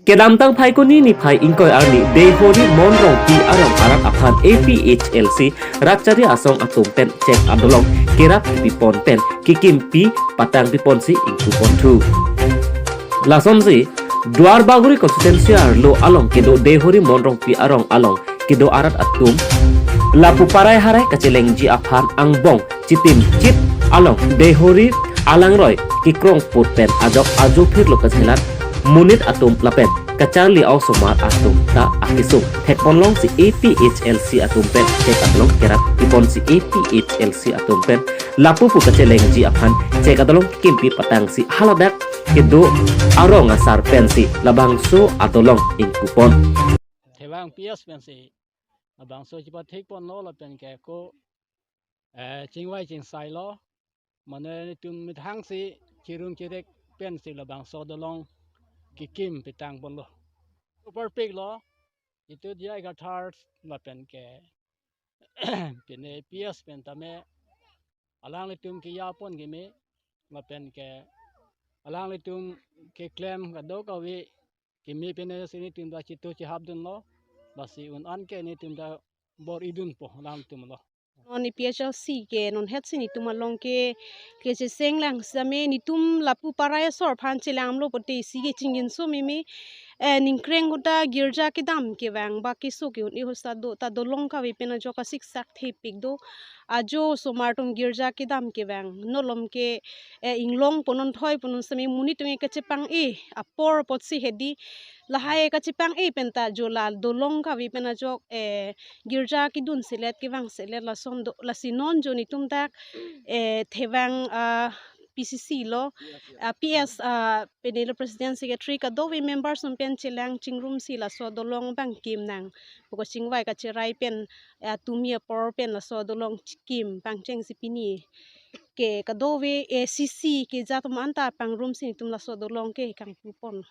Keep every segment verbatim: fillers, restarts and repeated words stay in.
Kedamtang Phaikuni niphai ingkoi arni Deihori Mon Rongpi arong arat aphan A P H L C Ratchari Asong atum pen chek adolong kerap kipipon pen kikimpi patang piponsi ingkupon thu. Lasonsi Duarbagori constituency arlo along kedo Deihori Mon Rongpi arong along kedo arat atum lapu parai harai kachelengji aphan angbong chitim chit along Deihori alangroi kikrong put pen ajok ajo phirlo kachelat monit atum lapen kacharli osomar atum ta akesung thekponlongsi A P H L C atum pen chek adolong kerap piponsi A P H L C atum pen lapu pu kachelengji aphan chek adolong kimpi patangsi haladak kedo arong asar pensi labangso adolong ingkupon. Thevang P S pensi labangso chipathik ponlo lapen ke ko eh, chingvai chingsai lo. Mane netum methangsi chirung chirek pensi labangso adolong kikim pitang ponlo. Super pik lo. Itu dia iga thar lapen ke pine P S pen tame alanglitum kiyapon kimi lapen ke alanglitum keklem kadokave kimi pine si netum ta chitu chihap dunlo. Lasi un an ke netum ta bor-i dunpo alangtum lo. Non A P H L C ke non hetsi netum along ke kecheseng lang same netum lapu parai asor aphan chelang lo pote isi ke chingjinso meme eh, ningkreng kuta girja kedam kevang ba keso ke un-e hosta do ta dolong kave pen ajok asik sak thepik do ajo osomar atum girja kedam kevang nolom ke eh, inglong ponon thoi ponon same monit atum ke kachepang-e apor apotsi hedi lahai kachepang-e pen ta jo la dolong kave pen ajok eh, girja kedun selet kevang selet lason do lasi non jo netum dak eh, thevang ah, P C C lo ah, P S ah, pine lo president secretary kadokave members atum pen chelang chingrumsi laso adolong abang kim nang poko chingvai kacherai pen ah, tumi apor pen laso adolong kim pangchengsi pini ke kadokave A C C ke jat atum anta pangrumsi netum laso adolong ke kangpupon.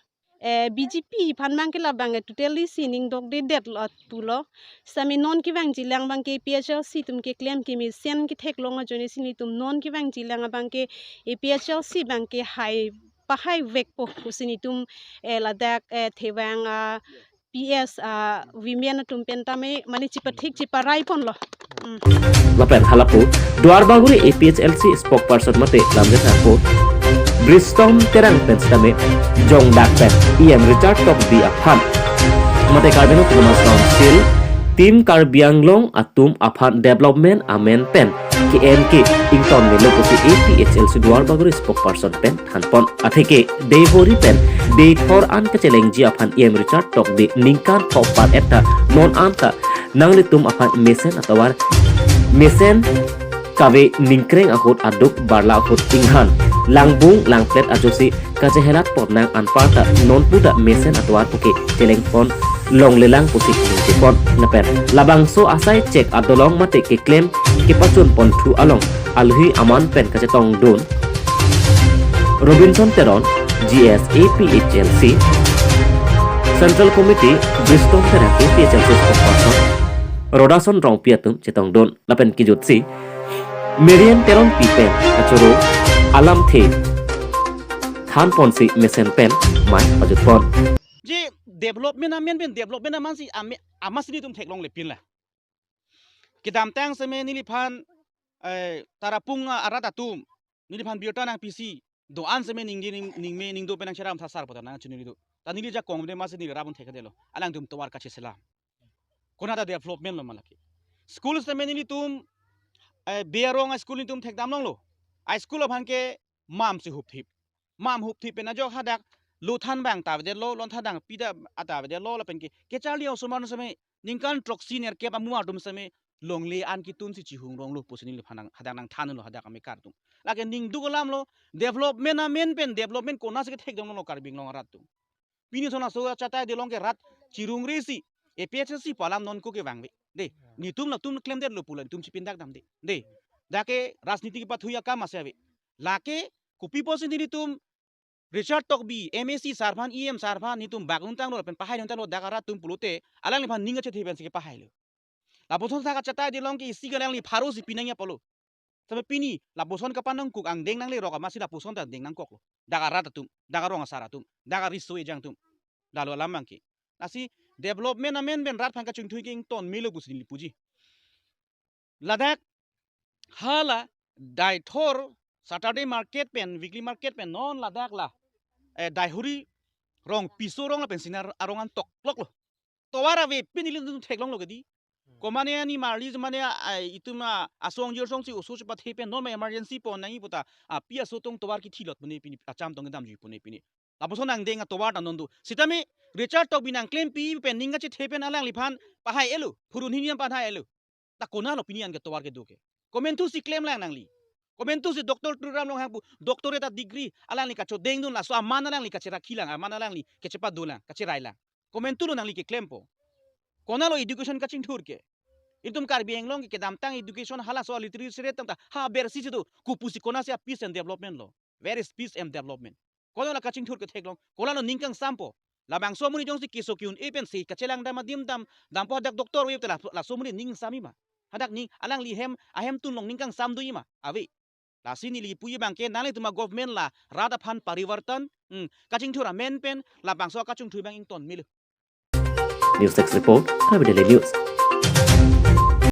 Eh, B J P aphan abang ke labang eh, totally si ning dokdedet lo atu lo. Sami non kevangji lang abang ke A P H L C atum keklem kemesen ketheklong ajoine si netum non kevangji lang abang ke A P H L C abang ke hai pahai vekpo pusi netum eh, ladak eh, thevang ah, P S ah, women atum pen tame mane chipathik chiparai ponlo. Lapen halapu Duarbagori A P H L C spokesperson mate lamjat apo Bristom Terang pen sitame jongdak pen E M Richard Tokbi aphan mate Karbi Anglong Autonomous Council Team Karbi Anglong atum aphan development amen pen ke-en ke ington melo pusi A P H L C Duarbagori spokesperson pen thanpon. Atheke Deihori pen Deithor an kachelengji aphan E M Richard Tokbi ningkan thok par eta non anta nanglitum aphan mesen atovar mesen kave ningkreng ahut aduk barla ahut inghan langbung langplet ajosi kachehelat pon nang anparta non puda mesen atovar puke chelengpon longlelang pusi ningkepon. Lapen labangso asai chek adolong mate keklem kepachun pon thu along alhi aman pen kachetongdun Robinson Teron, G S A P H L C, Central Committee, Bristom Terang A P H L C spokesperson, Rodason Rongpi atum chetongdun lapen kejutsi Marian Teronpi pen kachoro alamthe thanponsi mesen pen mai pajutpon. Je development amen pen development aman si ame amas netum theklonglepin la. Kedamtang seme neliphan eh, Tarapung arat atum neliphan birta nangpisi do-an seme ningje ning ningme ningdo pen nangcheram thasar pota nangchinuri do. Ta neli jakong de masi neli rabun thekadelo. Alangtum tovar kacheselam. Konata development lo malaki. School seme nelitum eh, Berong a school netum thekdamlonglo. A school aphan ke mam si hupthip. Mam hupthip pen ajok hadak lothan abang ta avedetlo, lothan dang pida ata avedetlo lapen ke kecharli osomar seme ningkan throksi nerkep amu atum seme longle an kitunsi chihung ronglo pusi neliphan nang hadak nangthanlo hadak amekar atum. Lake ningduk alamlo development amen pen development konatsi kethekdamlo Karbi Anglong arat atum. Pini sona so chatai delong ke rat chirungresi A P H L C pu alam non ko kevangve. De, netum latum klemdetlo pu la netum chipindak damde. De, dak ke rajniti kepathu akam ase ave. Lake kopi pusi netum Richard Tokbi, M A C sar aphan, E M sar aphan, netum bak untanglo lapen pahai untanglo dak arat atum pulote, alangliphan ning achethe pensi kepahailo. Lapuson dak achatai delong ke isi ke alangli pharo si pinangji apotlo. Seme pini, lapuson kapanongkok angdeng nanglerok amatsi lapuson ta angdeng nangkoklo. Dak arat atum, dak arong asar atum, dak ariso ejang atum. Lalo alam abangke. Lasi development amen pen rat aphan kachingthui ke ington melo pusi neli puji. Ladak hala Deithor Saturday market pen, weekly market pen non ladak la, eh, Deihori rong, Piso rong lapen Sina arong an tokloklo. Tovar avepin ilitum theklonglo kedi. Komane ani marli mane, ah, itum, ah, aso angjir asonsi oso chepathe pen non ma emergency pon nangji puta, ah, pi aso tong tovar kithilot pune pini, acham tong kedamji pune pini. Lapuson angdeng atovar ta non do. Sitame Richard Tokbi nangklempi pen ning kachethe pen alangliphan pahai-elo, phurun hini an pahai-elo. Ta konatlo pini an ke tovar kedo ke? Komantusi klemlang nangli? Komantusi Doctor Tuliram Ronghang pu doctorate a-degree alangli kachodengdun, laso aman alangli kacherakhilang, aman alangli kachepadolang, kacherailang? Komantulo nangli keklempo? Konatlo education kachingthur ke? Itum Karbi Anglong ke kedamtang education halaso literacy rate tangta habersi si do. Kopusi konatsi a-peace and development lo? Where is peace and development? Konatlo kachingthur ketheklong? Konatlo ning kangsampo? Labangso amonit jongsi keso ke-un-e pensi kachelang dam adim dam, dampo hadak doctor ave te la, laso amonit ning samji ma? Hadak ning alangli hem, ahemtun along ning kangsam doji ma? Ave. Lasi neli puji abangke nanglitum a-government la rat aphan parivartan, hmm, kachingthur amen pen labangso kachingthur abang ington melo. News Desk Report, Karbi Daily News.